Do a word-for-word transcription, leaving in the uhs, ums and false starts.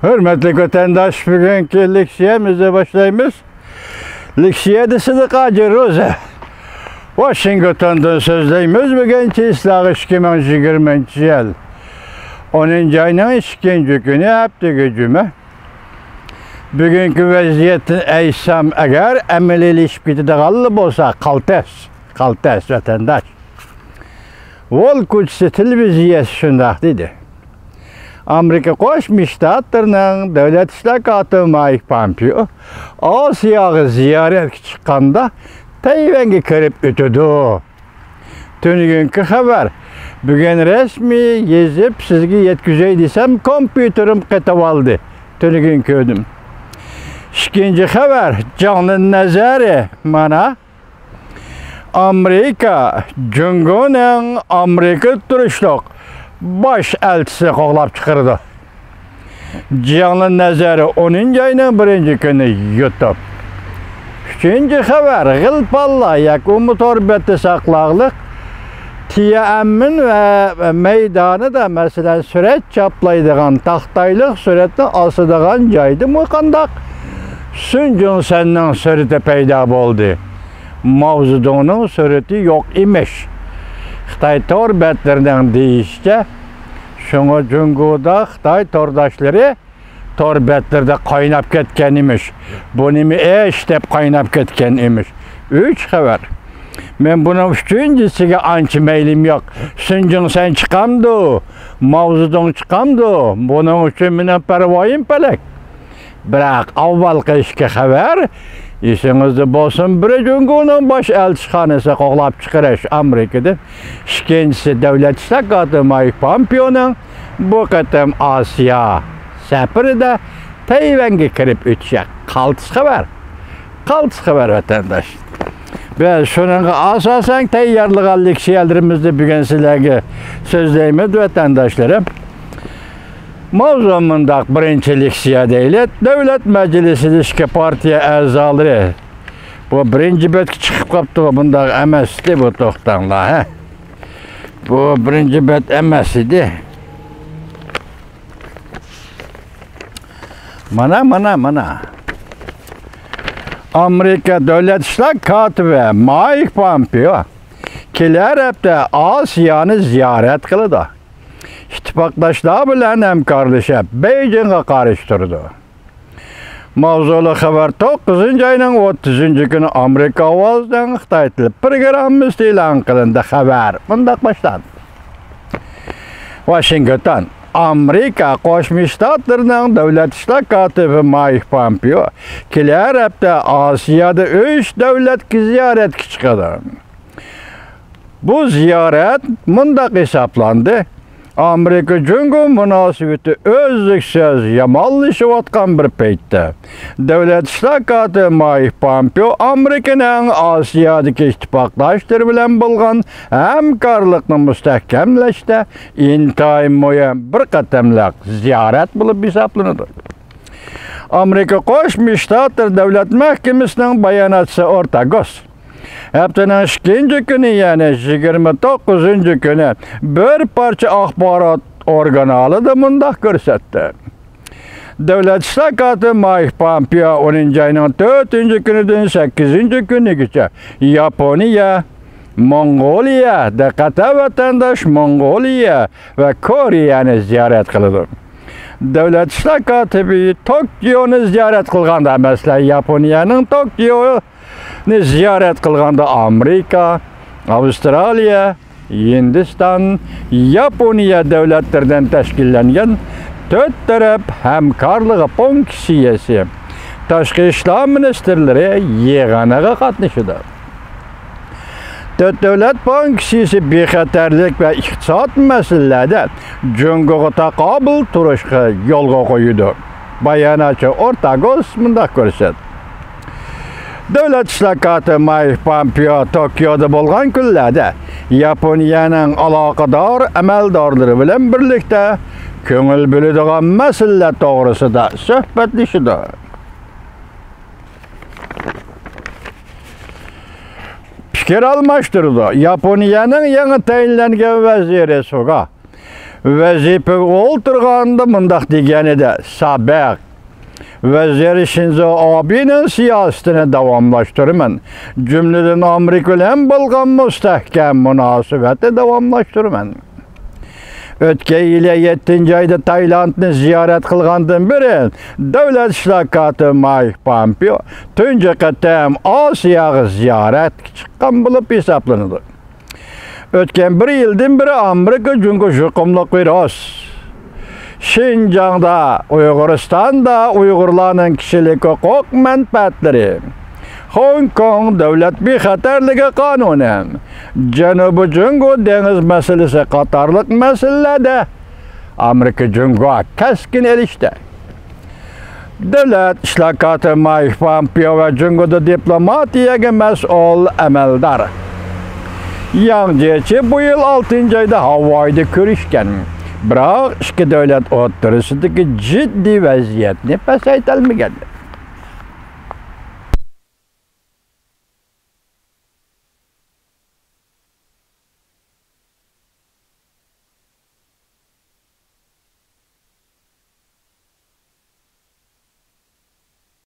ھۆرمەتلىك ۋەتەنداش، بۈگۈنكى لېكسىيەمىزنى باشلايمىز. لېكسىيەدە سىدىق ھاجى روزى. ۋاشىنگتوندىن سۆزلەيمىز. بۈگۈن چېسلاغ ئىككى مىڭ يىگىرمىنچى يىل ئونىنچى ئاينىڭ ئىككىنچى كۈنى، ھەپتىگە جۈمە. بۈگۈنكى ۋەزىيەتنى ئېيتسام ئەگەر، ئەمەلىيلىشىپ كېتىدىغانلا بولسا، قالتىس، قالتىس ۋەتەنداش. ۋول كوچىسى تېلېۋىزىيەسى شۇنداق دېدى. ئامېرىكا قوشما شتاتلىرىنىڭ دۆلەت ئىشلار كاتىپى مايك پامپېئو ئاسىياغا زىيارەتكە چىققاندا تەيۋەنگە كىرىپ ئۆتىدۇ. تۈنۈگۈنكى خەۋەر. بۈگۈن رەسمىي يېزىپ سىزگە يەتكۈزەي دېسەم، كومپيۇتېرىم قېتىۋالدى. تۈنۈگۈن كۆردۈم. ئىككىنچى خەۋەر، جاڭلىن نەزەرى. مانا، ئامېرىكا جۇڭگونىڭ ئامېرىكىدا تۇرۇشلۇق باش ئەلچىسى قوغلاپ چىقىرىدۇ. جياڭلىن نەزەرى، ئونىنچى ئاينىڭ بىرىنچى كۈنى يۇتۇپ. ئۈچىنچى خەۋەر، غىل پاللا ياكى ئۇمۇ تور بەتتە ساقلاغلىق تيەنئەنمېن ۋە مەيدانىدا، مەسىلەن، سۈرەت چاپلايدىغان تاختايلىق سۈرەتنى ئاسىدىغان جايدىمۇ قانداق سۈن جۇڭسەننىڭ سۈرىتى پەيدا بولدى. ماۋزېدۇڭنىڭ سۈرىتى يوق ئىمىش. خىتاي تور بەتلىرىنىڭ دېيىشىچە، شۇڭا جۇڭگودا خىتاي تورداشلىرى تور بەتلىرىدە قايناپ كەتكەن ئىمىش. بۇ نېمە ئىش دەپ قايناپ كەتكەن ئىمىش. ئۈچ خەۋەر. مەن بۇنىڭ ئۈچىنچىسىگە ئانچە مەيلىم يوق. سۈن جۇڭسەن چىقامدۇ؟ ماۋزېدۇڭ چىقامدۇ؟ بۇنىڭ ئۈچۈن مېنىڭ پەرۋايىم پەلەك. بىراق، ئاۋۋالقى ئىككى خەۋەر، ئېسىڭىزدە بولسۇن، بىرى جۇڭگونىڭ باش ئەلچىخانىسى قوغلاپ چىقىرىش ئامېرىكىدىن، ئىككىنچىسى دۆلەت ئىشلار كاتىپى مايك پامپېئونىڭ بۇ قېتىم ئاسىيا سەپىرىدە تەيۋەنگە كىرىپ ئۆتۈشى. قالتىس خەۋەر. قالتىس خەۋەر، ۋەتەنداش. بىز شۇنىڭغا ئاساسەن تەييارلىغان لېكسىيەلىرىمىزنى بۈگۈن سىلەرگە سۆزلەيمىز، ۋەتەنداشلىرىم. ماۋزۇ مۇنداق، بىرىنچى لېكسىيە دەيلى. دۆلەت مەجلىسىدە ئىككى پارتىيە ئەزالىرى. بۇ بىرىنچى بەتكە چىقىپ قاپتۇ، بۇنداق ئەمەس ئىدى بۇ، توختاڭلار، ھە. بۇ بىرىنچى بەت ئەمەس ئىدى. مانا، مانا، مانا. ئامېرىكا دۆلەت ئىشلار كاتىپى مايك پامپېئو كېلەر ھەپتە ئاسىيانى زىيارەت قىلىدۇ. ئىتتىپاقداشلار بىلەن ھەمكارلىشىپ، بېيجىڭغا قارشى تۇرىدۇ. ماۋزۇلۇق خەۋەر، توققۇزىنچى ئاينىڭ ئوتتۇزىنچى كۈنى ئامېرىكا ئاۋازىنىڭ خىتاي تىلى پروگراممىسىدا ئېلان قىلىندى. خەۋەر مۇنداق باشلاندى. ۋاشىنگتون. ئامېرىكا قوشما شتاتلىرىنىڭ دۆلەت ئىشلار كاتىپى مايك پامپېئو كېلەر ھەپتە ئاسىيادا ئۈچ دۆلەتكە زىيارەتكە چىقىدۇ. بۇ زىيارەت مۇنداق ھېسابلاندى: ئامېرىكا جۇڭگو مۇناسىۋىتى ئۈزلۈكسىز يامانلىشىۋاتقان بىر پەيتتە، دۆلەت ئىشلار كاتىپى مايك پامپېئو ئامېرىكىنىڭ ئاسىيادىكى ئىتتىپاقداشلىرى بىلەن بولغان ھەمكارلىقنى مۇستەھكەملەشتە ئىنتايىن مۇھىم بىر قېتىملىق زىيارەت بولۇپ ھېسابلىنىدۇ. ئامېرىكا قوشما شتاتلىرى دۆلەت مەھكىمىسىنىڭ باياناتچىسى ئورتاگوس ھەپتىنىڭ ئىككىنچى كۈنى، يەنى يىگىرمە توققۇزىنچى كۈنى بىر پارچە ئاخبارات ئورگانالىدا مۇنداق كۆرسەتتى: دۆلەت ئىشلار كاتىپى مايك پامپېئو ئونىنچى ئاينىڭ تۆتىنچى كۈنىدىن سەككىزىنچى كۈنىگىچە ياپونىيە، موڭغۇلىيە، دىققەت ۋەتەنداش، موڭغۇلىيە ۋە كورېيەنى زىيارەت قىلىدۇ. دۆلەت ئىشلار كاتىپى توكيونى زىيارەت قىلغاندا، مەسىلەن، ياپونىيەنىڭ توكيونى زىيارەت قىلغاندا، ئامېرىكا، ئاۋسترالىيە، ھىندىستان، ياپونىيە دۆلەتلىرىدىن تەشكىللەنگەن تۆت تەرەپ ھەمكارلىقى فۇنكسىيەسى تاشقى ئىشلار مىنىستىرلىرى يىغىنىغا قاتنىشىدۇ. تۆت دۆلەت فۇنكسىيەسى بىخەتەرلىك ۋە ئىقتىساد مەسىلىلەردە جۇڭگوغا تاقابىل تۇرۇشقا يولغا قويىدۇ. باياناتچى ئورتاگوس مۇنداق كۆرسەتتى: دۆلەت ئىشلار كاتىپى مايك پامپېئو توكيودا بولغان كۈنلەردە ياپونىيەنىڭ ئالاقىدار ئەمەلدارلىرى بىلەن بىرلىكتە كۆڭۈل بۆلىدىغان مەسىلىلەر توغرىسىدا سۆھبەتلىشىدۇ. پىكىر ئالماشتۇرىدۇ. ياپونىيەنىڭ يېڭى تەيىنلەنگەن ۋەزىرى سۇگا ۋەزىپىگە ئولتۇرغاندا مۇنداق دېگەنىدى، سابىق ۋەزىر شىنزو ئابېنىڭ سىياسىتىنى داۋاملاشتۇرىمەن، جۈملىدىن ئامېرىكا بىلەن بولغان مۇستەھكەم مۇناسىۋەتنى داۋاملاشتۇرىمەن. ئۆتكەن يىلى يەتتىنچى ئايدا تايلاندنى زىيارەت قىلغاندىن بېرى، دۆلەت ئىشلار كاتىپى مايك پامپېئو تۇنجى قېتىم ئاسىياغا زىيارەتكە چىققان بولۇپ ھېسابلىنىدۇ. ئۆتكەن بىر يىلدىن بېرى ئامېرىكا جۇڭگو يۇقۇملۇق ۋىرۇس، شىنجاڭدا، ئۇيغۇرىستاندا ئۇيغۇرلارنىڭ كىشىلىك ھوقۇق مەنپەئەتلىرى، خوڭكوڭ دۆلەت بىخەتەرلىكى قانۇنى، جەنۇبىي جۇڭگو دېڭىز مەسىلىسى قاتارلىق مەسىلىلەردە ئامېرىكا جۇڭگو كەسكىن ئېلىشتى. دۆلەت ئىشلار كاتىپى مايك پامپېئو ۋە جۇڭگودا دىپلوماتىيەگە مەسئۇل ئەمەلدار ياڭ جيېچى بۇ يىل ئالتىنچى ئايدا ھاۋايدا كۆرۈشكەن، بىراق ئىككى دۆلەت ئوتتۇرىسىدىكى جىددىي ۋەزىيەتنى پەسەيتەلمىگەن.